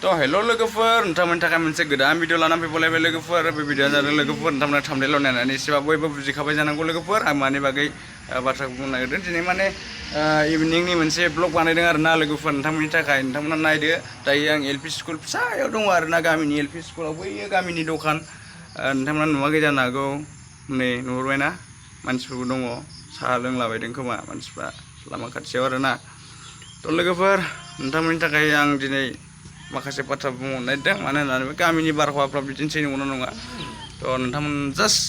तो हेलो लोगोफोर नोंथांमोननि थाखाय मोनसे गोदान भिडिअ लानानै फैबावलायबाय लोगोफोर बे भिडिअआ जादों लोगोफोर नोंथांमोना थाम्बनेइलाव नायनानै एसेबाबो बयबो बुजिखाबाय जानांगौ लोगोफोर आं मानि बागै बाथ्राखौ बुंनो नागिरदों दिनै माने इभिनिंनि मोनसे ब्लग बानायदों आरोना लोगोफोर नोंथांमोननि थाखाय नोंथांमोना नायदो दायो आं एलपि स्कुल फिसायाव दङ आरोना गामिनि एलपि स्कुलाव बैयो गामिनि दखान नोंथांमोना नुवाखै जानो हागौ नै नुहुरबायना मानसिफोरबो दङ साहा लोंलाबायदों खोमा मानसिफ्रा लामा खाथियाव आरोना तो लोगोफोर नोंथांमोननि थाखाय आं दिनै माखासे बाथ्रा बुंनो नागिरदों मानो होननानै गामिनि बारहावाफ्रा बिदिनोसै नंगौना नङा तो नोंथांमोन जास्ट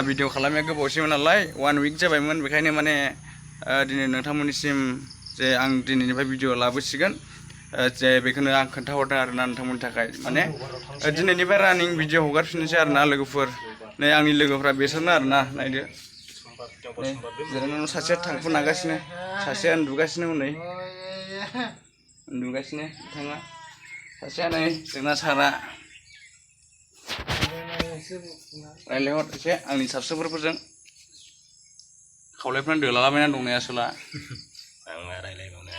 भिडिअ खालामनाया गोबावसैमोन नालाय 1 उइक जाबायमोन बेखायनो माने दिनै नोंथांमोननिसिम जे आं दिनैनिफ्राय भिडिअ लाबोसिगोन जे बेखौनो आं खोन्थाहरदों आरोना नोंथांमोननि थाखाय माने दिनैनिफ्राय रानिं भिडिअ हगारफिननोसै आरोना लोगोफोर नै आंनि लोगोफ्रा बेसोरनो आरोना नायदो जिरायनानै सासेया थांफु नागासिनो सासेया उन्दुगासिनो हनै उन्दुगासिनो बिथाङा सासेया नै जोंना सारा रायलायहर एसे आंनि साबस्क्राइबारफोरजों खावलायफ्रानो दोलालाबायना दंनाया आसोला आंना रायलायबावनो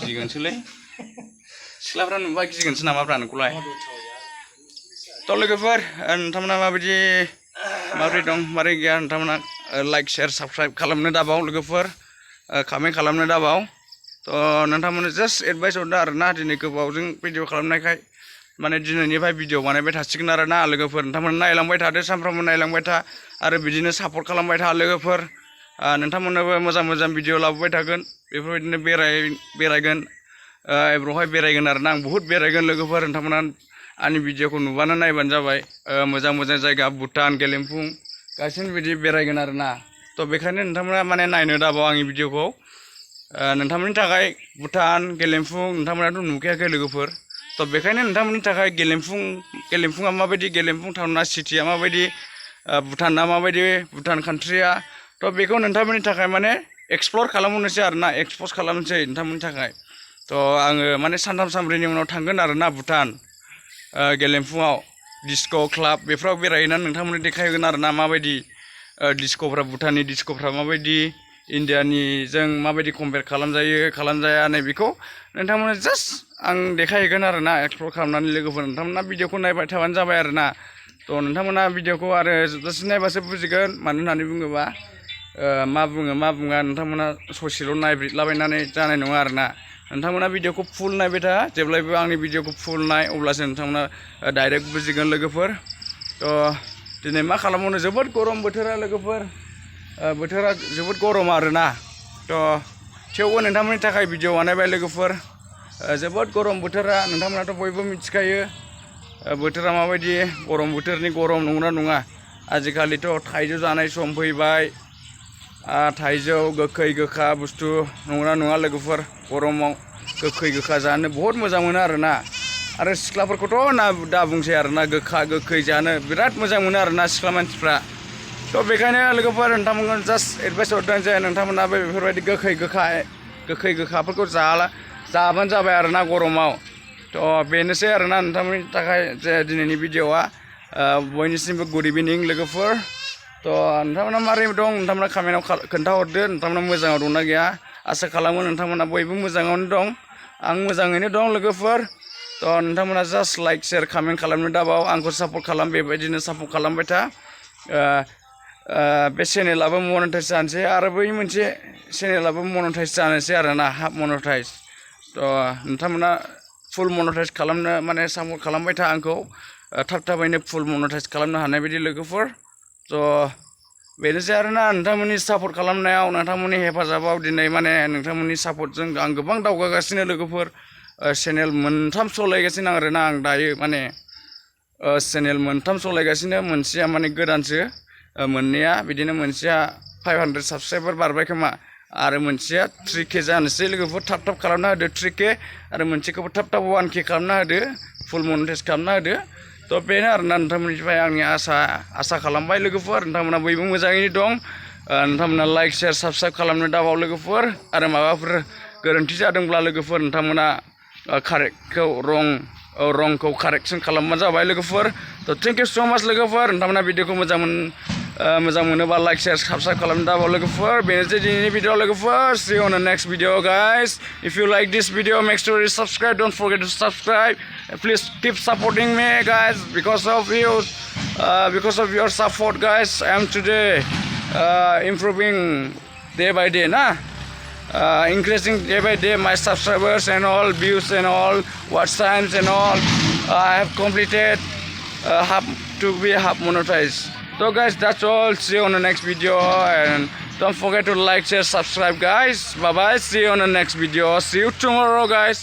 गिगोनसोलै सिख्लाफ्रा नुबा गिगोनसो नामाब्रा नोंखौलाय तो लोगोफोर नोंथांमोना माबोरै दं माबोरै गैया नोंथांमोना लाइक शेयार साबस्क्राइब खालामनो दाबाव लोगोफोर कमेन्ट खालामनो दाबाव तो नोंथांमोननो जास्ट एडभाइस हरदों आरोना दिनै गोबावजों भिडिअ खालामनायखाय माने दिनैनिफ्राय भिडिअ बानायबाय थासिगोन आरोना लोगोफोर नोंथांमोन नायलांबाय थादो सानफ्रामबो नायलांबाय था आरो बिदिनो सापर्ट खालामबाय था लोगोफोर नोंथांमोननोबो मोजां मोजां भिडिअ लाबोबाय थागोन बेफोरबायदिनो बेरायगोन एब्र'हाय बेरायगोन आरोना आं बुहुत बेरायगोन लोगोफोर नोंथांमोना आंनि भिडिअखौ नुबानो नायबानो जाबाय मोजां मोजां जायगा भुटान गेलेमफुं गासिबो बिदि बेरायगोन आरोना तो बेखायनो नोंथांमोना माने नायनो दाबाव आंनि भिडिअखौ नोंथांमोननि थाखाय भुटान गेलेमफुं नोंथांमोनाथ' नुखायाखै लोगोफोर तो बेखायनो नोंथांमोननि थाखाय गेलेमफुङा माबायदि गेलेमफुं टाउना सिटिया माबायदि भुटाना माबायदि भुटान कान्ट्रिया तो बेखौ नोंथांमोननि थाखाय माने एक्सप्लर खालामहरनोसै आरोना एक्सप'ज खालामनोसै नोंथांमोननि थाखाय तो आङो माने सानथाम सानब्रैनि उनाव थांगोन आरोना भुटान गेलेमफुङाव डिस्क' क्लाब बेफोराव बेरायहैनानै नोंथांमोननो देखायगोन आरोना माबायदि डिस्क'फ्रा भुटाननि डिस्क'फ्रा माबायदि इन्डियानिजों माबायदि कम्पेयार खालामजाया नै बेखौ नोंथांमोननो जास्ट आं देखायहैगोन आरोना एक्सप्लर खालामनानै लोगोफोर नोंथांमोना भिडिअखौ नायबाय थाबानो जाबाय आरोना तो नोंथांमोना भिडिअखौ आरो जोबजासिम नायबासो बुजिगोन मानो होननानै बुङोबा मा बुङा नोंथांमोना ससेल' नायब्रिदलाबायनानै जानाय नङा आरोना नोंथांमोना भिडिअखौ फुल नायबाय था जेब्लायबो आंनि भिडिअखौ फुल नाय अब्लासो नोंथांमोना डाइरेक्ट बुजिगोन लोगोफोर तो दिनै मा खालामबावनो जोबोद गरम बोथोरा लोगोफोर बोथोरा जोबोद गरम आरोना तो थेवबो नोंथांमोननि थाखाय भिडिअ बानायबाय लोगोफोर जोबोद गरम बोथोरा नोंथांमोनाथ' बयबो मिथिखायो बोथोरा माबायदि गरम बोथोरनि गरम नंगौना नङा आजिखालिथ' थाइजौ जानाय सम फैबाय थाइजौ गोखै गोखा बुस्थु नंगौना नङा लोगोफोर गरमाव गोखै गोखा जानो बहुत मोजां मोनो आरोना आरो सिख्लाफोरखौथ' दा बुंसै आरोना गोखा गोखै जानो बिराद मोजां मोनो आरोना सिख्ला मानसिफ्रा तो बेखायनो लोगोफोर नोंथांमोनखौ जास्ट एडभाइस हरदों जे नोंथांमोनाबो बेफोरबायदि गोखै गोखाफोरखौ जाबानो जाबाय आरोना गरमाव तो बेनोसै आरोना नोंथांमोननि थाखाय जे दिनैनि भिडिअआ बयनिसिमबो गुड इभिनिं लोगोफोर तो नोंथांमोना मारै दं नोंथांमोना कमेन्टआव खोन्थाहरदो नोंथांमोना मोजाङाव दंना गैया आसा खालामो नोंथांमोना बयबो मोजाङावनो दं आं मोजाङैनो दं लोगोफोर तो नोंथांमोना जास्ट लाइक शेयार कमेन्ट खालामनो दाबाव आंखौ सापर्ट खालाम बेबायदिनो सापर्ट खालामबाय था बे चेनेलाबो मनेटाइज जानोसै आरो बै मोनसे चेनेलाबो मनेटाइज जानोसै आरोना हाफ मनेटाइज तो नोंथांमोना फुल मनेटाइज खालामनो माने सापर्ट खालामबाय था आंखौ थाबैनो फुल मनेटाइज खालामनो हानाय बायदि लोगोफोर तो बेनोसै आरोना नोंथांमोननि सापर्ट खालामनायाव नोंथांमोननि हेफाजाबाव दिनै माने नोंथांमोननि सापर्टजों आं गोबां दावगागासिनो लोगोफोर चेनेल मोनथाम सालायगासिनो आरोना आं दायो माने चेनेल मोनथाम सालायगासिनो मोनसेया माने गोदानसो मोननैया बिदिनो मोनसेया 500 साबस्क्राइबार बारबाय खोमा आरो मोनसेया 3K जानोसै लोगोफोर थाब खालामना होदो 3K आरो मोनसेखौबो थाब 1K खालामना होदो फुल मनेटाइज खालामना होदो तो बेनो आरोना नोंथांमोननिफ्राय आंनि आसा खालामबाय लोगोफोर नोंथांमोना बयबो मोजाङैनो दं नोंथांमोना लाइक शेयार साबस्क्राइब खालामनो दाबाव लोगोफोर आरो माबाफोर गोरोन्थि जादोंब्ला लोगोफोर नोंथांमोना रंखौ कारेक्सन खालामबानो जाबाय लोगोफोर तो थेंक इउ सो माच लोगोफोर नोंथांमोना भिडिअखौ मोजां मोजां मोनोबा लाइक शेयार साबस्क्राइब खालामनो दाबाव लोगोफोर बेनोसै दिनैनि भिडिअ लोगोफोर see you on the next video guys if you like this video make sure you subscribe don't forget to subscribe please keep supporting me guys because of your support guys I am today improving day by day increasing day by day my subscribers and all views and all watch times and all I have completed half monetized. So guys, that's all. See you on the next video and don't forget to like, share, subscribe guys. Bye bye. See you on the next video. See you tomorrow guys.